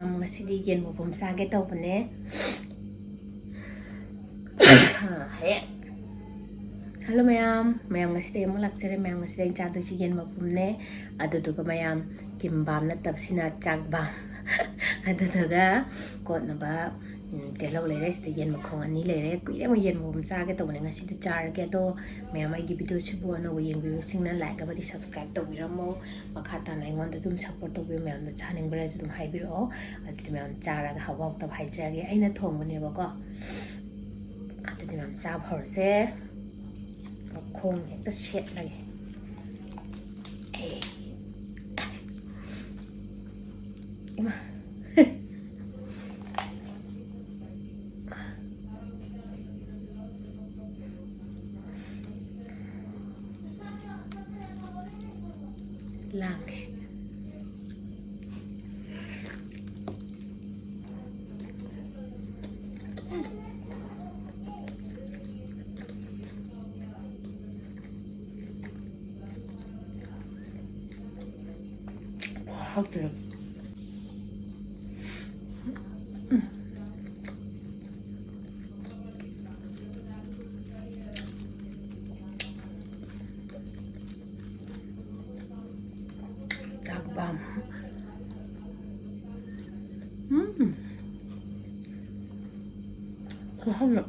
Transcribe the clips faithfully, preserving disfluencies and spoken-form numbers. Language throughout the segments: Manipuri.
ꯎꯝ, ꯉꯁꯤꯗꯤ ꯌꯦꯟ ꯃꯄꯨꯝ ꯆꯥꯒꯦ ꯇꯧꯕꯅꯦ꯫ ꯍꯦ꯫ ꯍꯜꯂꯣ ꯃꯌꯥꯝ, ꯃꯌꯥꯝ ꯉꯁꯤꯗꯤ ꯑꯃꯨꯛ ꯂꯥꯛꯆꯔꯦ꯫ ꯃꯌꯥꯝ ꯉꯁꯤꯗꯤ ꯑꯩꯅ ꯆꯥꯗꯣꯏꯁꯤ ꯌꯦꯟ ꯃꯄꯨꯝꯅꯦ꯫ ꯑꯗꯨꯗꯨꯒ ꯃꯌꯥꯝ ꯀꯤꯝꯕꯥꯝ ꯅꯠꯇꯕꯁꯤꯅ ꯆꯥꯛꯕꯥꯝ꯫ ꯑꯗꯨꯗꯨꯒ ꯀꯣꯠꯅꯕ, ꯎꯝ, ꯇꯤꯜꯍꯧ ꯂꯩꯔꯦ꯫ ꯁꯤꯗ ꯌꯦꯟ ꯃꯈꯣꯡ ꯑꯅꯤ ꯂꯩꯔꯦ꯫ ꯀꯨꯏꯔꯦ ꯑꯃꯨꯛ ꯌꯦꯟ ꯃꯄꯨꯝ ꯆꯥꯒꯦ ꯇꯧꯕꯅꯦ꯫ ꯉꯁꯤꯗꯤ ꯆꯥꯔꯒꯦ꯫ ꯑꯗꯣ ꯃꯌꯥꯝ ꯑꯩꯒꯤ ꯚꯤꯗꯤꯑꯣꯁꯤꯕꯨ ꯑꯅꯧꯕ ꯌꯦꯡꯕꯤꯕꯁꯤꯡꯅ like ꯑꯃꯗꯤ subscribe ꯇꯧꯕꯤꯔꯝꯃꯣ꯫ ꯃꯈꯥ ꯇꯥꯅ ꯑꯩꯉꯣꯟꯗ ꯑꯗꯨꯝ support ꯇꯧꯕꯤꯌꯨ꯫ ꯃꯌꯥꯝꯅ ꯆꯥꯅꯤꯡꯕ꯭ꯔꯥꯁꯨ ꯑꯗꯨꯝ ꯍꯥꯏꯕꯤꯔꯛꯑꯣ꯫ ꯑꯗꯨꯗꯤ ꯃꯌꯥꯝ ꯆꯥꯔꯒ ꯍꯥꯎꯕ ꯍꯥꯎꯇꯕ ꯍꯥꯏꯖꯔꯒꯦ꯫ ꯑꯩꯅ ꯊꯣꯡꯕꯅꯦꯕꯀꯣ꯫ ꯑꯗꯨꯗꯤ ꯃꯌꯥꯝ ꯆꯥꯕ ꯍꯧꯔꯁꯦ꯫ ꯃꯈꯣꯡ ꯍꯦꯛꯇ ꯁꯦꯠꯂꯒꯦ꯫ ꯑꯦ꯫ ꯏꯃꯥ꯫ ꯂꯥꯡꯉꯦ꯫ ꯍꯥꯎꯇꯦ꯫ ꯆꯥꯛꯕꯥꯝ꯫ ꯎꯝ꯫ ꯈꯨꯍꯥꯎꯅ꯫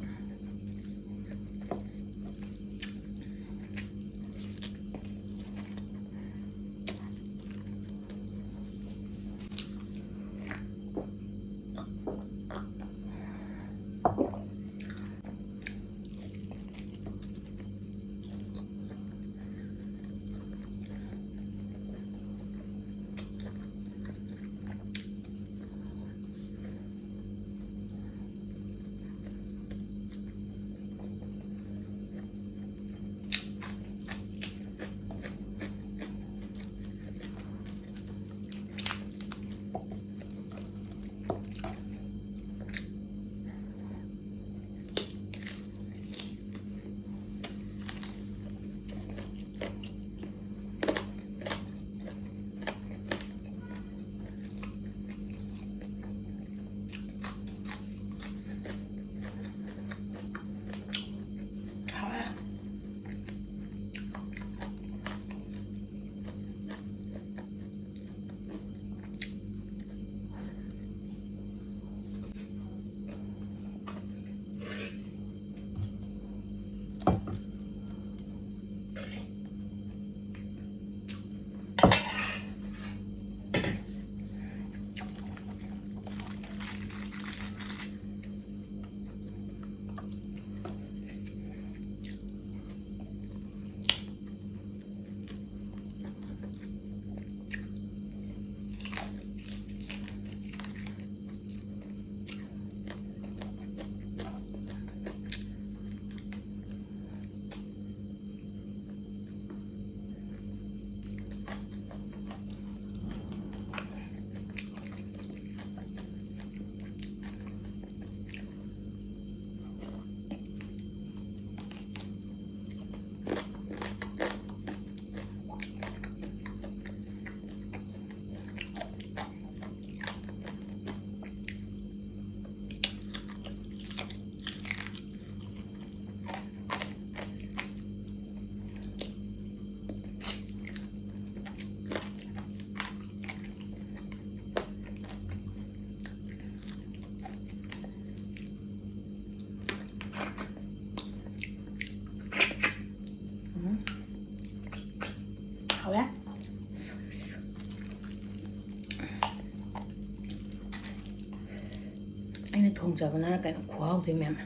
ꯑꯩꯅ ꯊꯣꯡꯖꯕꯅ ꯀꯩꯅꯣ ꯈꯨꯍꯥꯎꯗꯤ ꯃꯌꯥꯝ꯫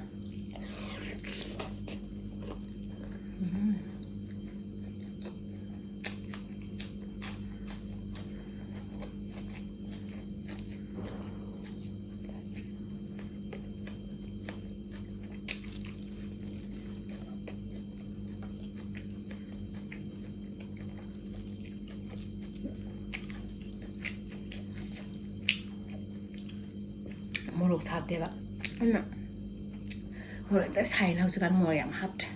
ꯎꯝ꯫ ꯃꯣꯔꯣꯛ ꯁꯥꯞꯇꯦꯕ꯫ ꯑꯗꯨꯅ ꯃꯣꯔꯣꯛ ꯍꯦꯛꯇ ꯁꯥꯏꯅ ꯍꯧꯖꯤꯛꯀꯥꯟ ꯃꯣꯔꯣꯛ ꯌꯥꯝ ꯍꯥꯞꯇ꯭ꯔꯦ꯫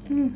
ꯎꯝ꯫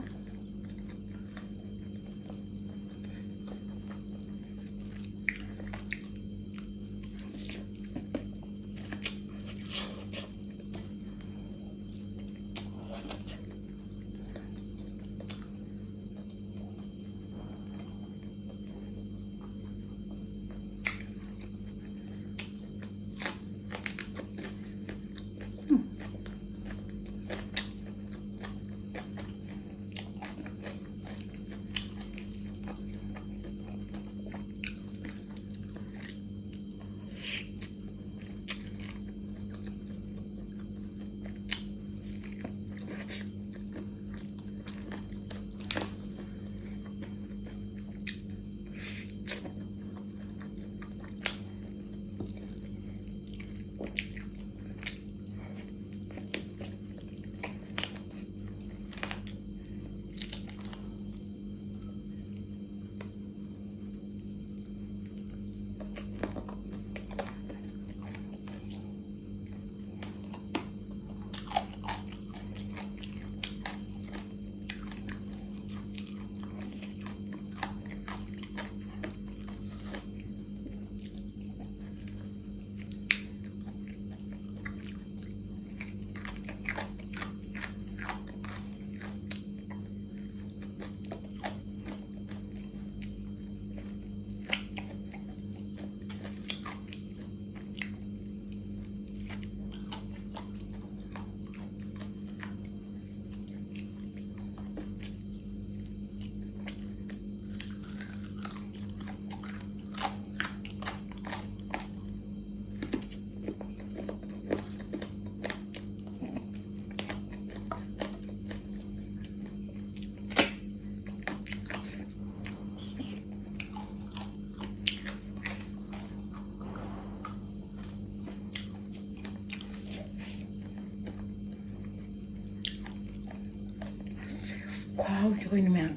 ꯈꯥꯎꯁꯨ ꯀꯩꯅꯣ ꯃꯌꯥꯝ꯫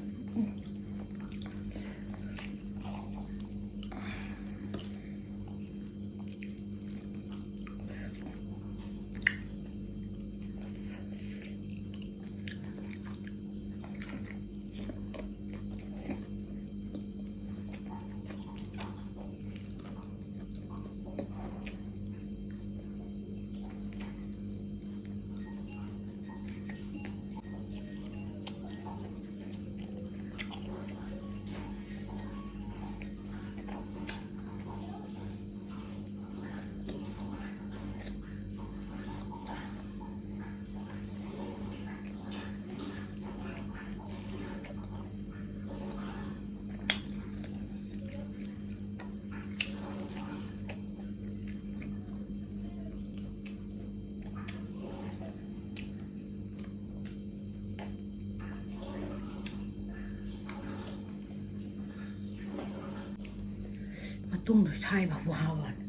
ꯃꯇꯨꯡꯗꯣ ꯁꯥꯏꯕ ꯋꯥꯕꯅꯤ꯫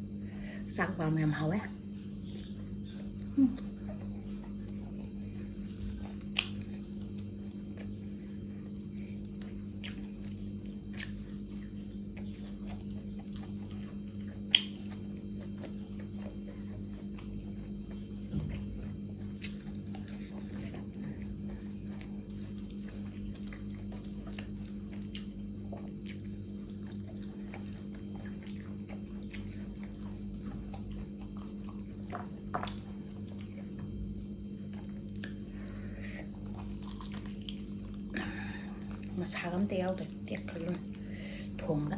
ꯆꯥꯛ ꯄꯥꯝꯕ ꯌꯥꯝ ꯍꯥꯎꯋꯦ꯫ ꯎꯝ꯫ ꯃꯁꯥꯒ ꯑꯝꯇ ꯌꯥꯎꯗ꯭ꯔꯦ꯫ ꯇꯦꯛꯈ꯭ꯔ ꯂꯣꯏꯔꯦ ꯊꯣꯡꯗ꯫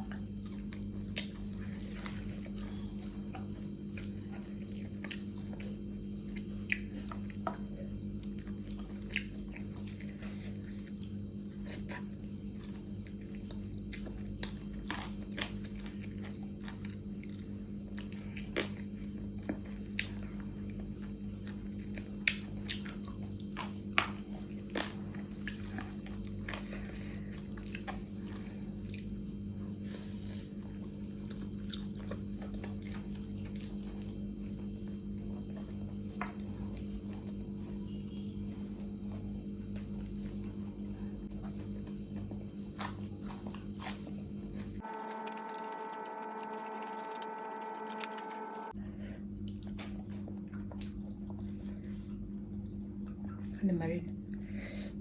ꯃꯔꯤꯟ,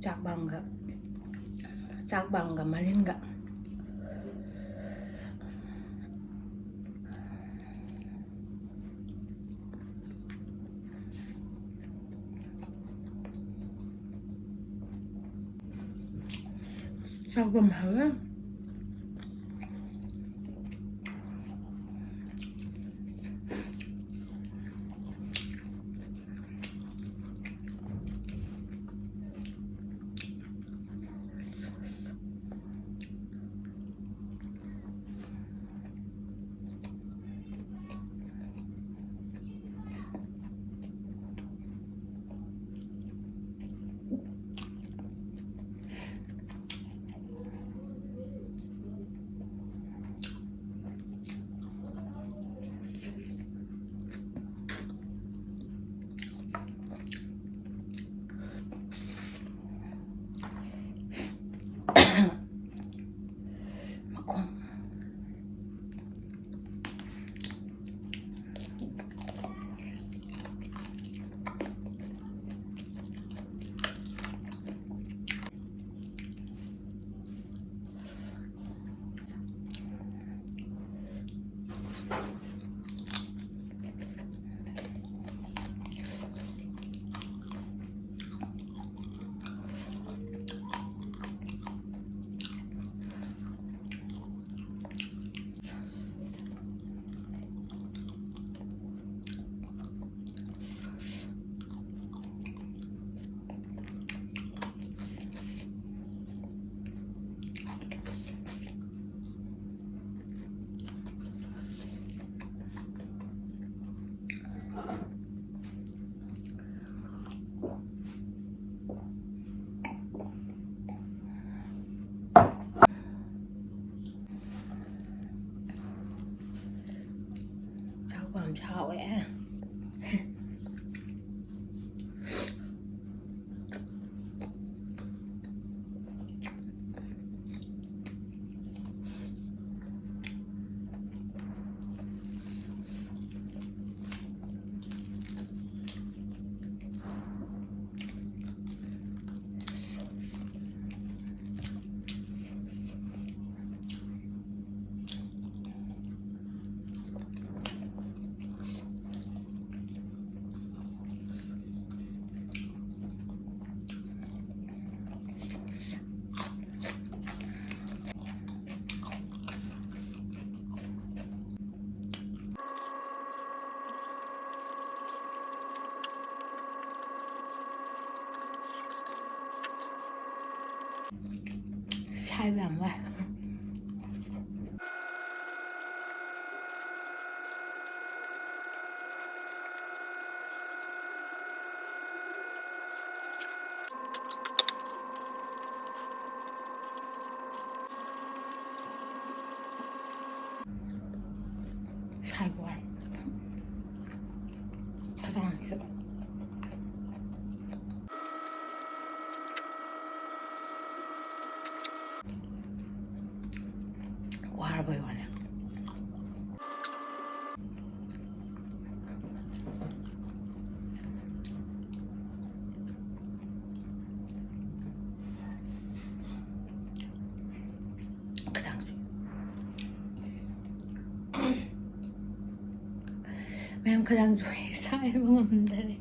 ꯆꯥꯛꯕꯥꯝꯒ, ꯆꯥꯛꯕꯥꯝꯒ ꯃꯔꯤꯟꯒ꯫ ꯆꯥꯛꯕꯥꯝ ꯍꯥꯎꯋꯦ꯫ ꯃꯈꯣꯡ꯫ ꯆꯥꯛꯄ ꯌꯥꯝ ꯁꯥꯎꯋꯦ꯫ ꯁꯥꯏꯕ ꯌꯥꯝ ꯋꯥꯏ꯫ ꯁꯥꯏꯕ ꯋꯥꯏ꯫ ꯈꯗꯥꯡꯁꯨ꯫ ꯋꯥꯔꯕꯩ ꯋꯥꯅꯦ꯫ ꯈꯗꯥꯡꯁꯨ꯫ ꯃꯌꯥꯝ ꯈꯗꯥꯡꯁꯨ ꯁꯥꯏꯕ ꯉꯝꯗꯔꯦ꯫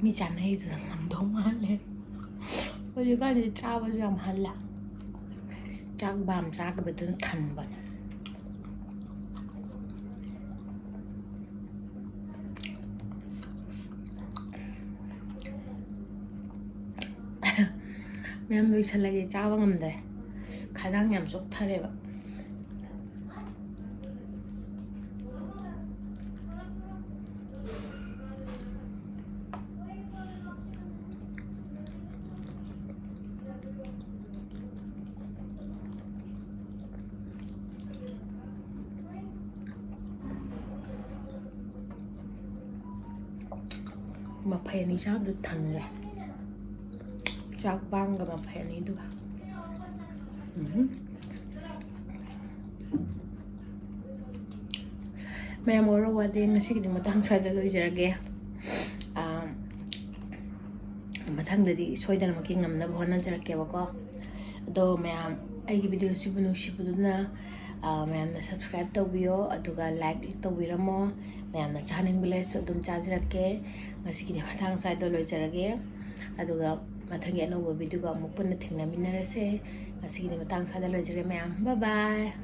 ꯃꯤ ꯆꯥꯅꯩꯗꯨꯗ ꯉꯝꯗꯧ ꯃꯥꯜꯂꯦ꯫ ꯍꯧꯖꯤꯛꯀꯥꯟꯗꯤ ꯆꯥꯕꯁꯨ ꯌꯥꯝ ꯍꯜꯂꯦ꯫ ꯆꯥꯛ ꯕꯥꯝ ꯆꯥꯗꯕꯗꯨꯅ ꯊꯟꯕꯅꯦ꯫ ꯃꯌꯥꯝ ꯂꯣꯏꯁꯜꯂꯒꯦ, ꯆꯥꯕ ꯉꯝꯗ꯭ꯔꯦ꯫ ꯈꯗꯥꯡ ꯌꯥꯝ ꯆꯣꯛꯊꯔꯦꯕ꯫ ꯃꯐꯩ ꯑꯅꯤ ꯆꯥꯕꯗꯨ ꯊꯟꯈ꯭ꯔꯦ꯫ ꯆꯥꯛ ꯕꯥꯝꯒ ꯃꯐꯩ ꯑꯅꯤꯗꯨꯒ꯫ ꯎꯝ꯫ ꯃꯌꯥꯝ ꯋꯥꯔꯧ ꯋꯥꯗꯦ, ꯉꯁꯤꯒꯤꯗꯤ ꯃꯇꯥꯡ ꯁ꯭ꯋꯥꯏꯗ ꯂꯣꯏꯖꯔꯒꯦ꯫ ꯑꯥ, ꯃꯊꯪꯗꯗꯤ ꯁꯣꯏꯗꯅꯃꯛꯀꯤ ꯉꯝꯅꯕ ꯍꯣꯠꯅꯖꯔꯛꯀꯦꯕꯀꯣ꯫ ꯑꯗꯣ ꯃꯌꯥꯝ, ꯑꯩꯒꯤ video ꯁꯤꯕꯨ ꯅꯨꯡꯁꯤꯕꯗꯨꯅ, ꯑꯥ, ꯃꯌꯥꯝꯅ subscribe ꯇꯧꯕꯤꯌꯣ, ꯑꯗꯨꯒ like ꯇꯧꯕꯤꯔꯝꯃꯣ꯫ ꯃꯌꯥꯝꯅ ꯆꯥꯅꯤꯡꯕ ꯂꯩꯔꯁꯨ ꯑꯗꯨꯝ ꯆꯥꯖꯔꯛꯀꯦ꯫ ꯉꯁꯤꯒꯤꯗꯤ ꯃꯇꯥꯡ ꯁ꯭ꯋꯥꯏꯗ ꯂꯣꯏꯖꯔꯒꯦ, ꯑꯗꯨꯒ ꯃꯊꯪꯒꯤ ꯑꯅꯧꯕ video ꯒ ꯑꯃꯨꯛ ꯄꯨꯟꯅ ꯊꯦꯡꯅꯃꯤꯟꯅꯔꯁꯦ꯫ ꯉꯁꯤꯒꯤꯗꯤ ꯃꯇꯥꯡ ꯁ꯭ꯋꯥꯏꯗ ꯂꯣꯏꯖꯔꯦ ꯃꯌꯥꯝ, bye bye꯫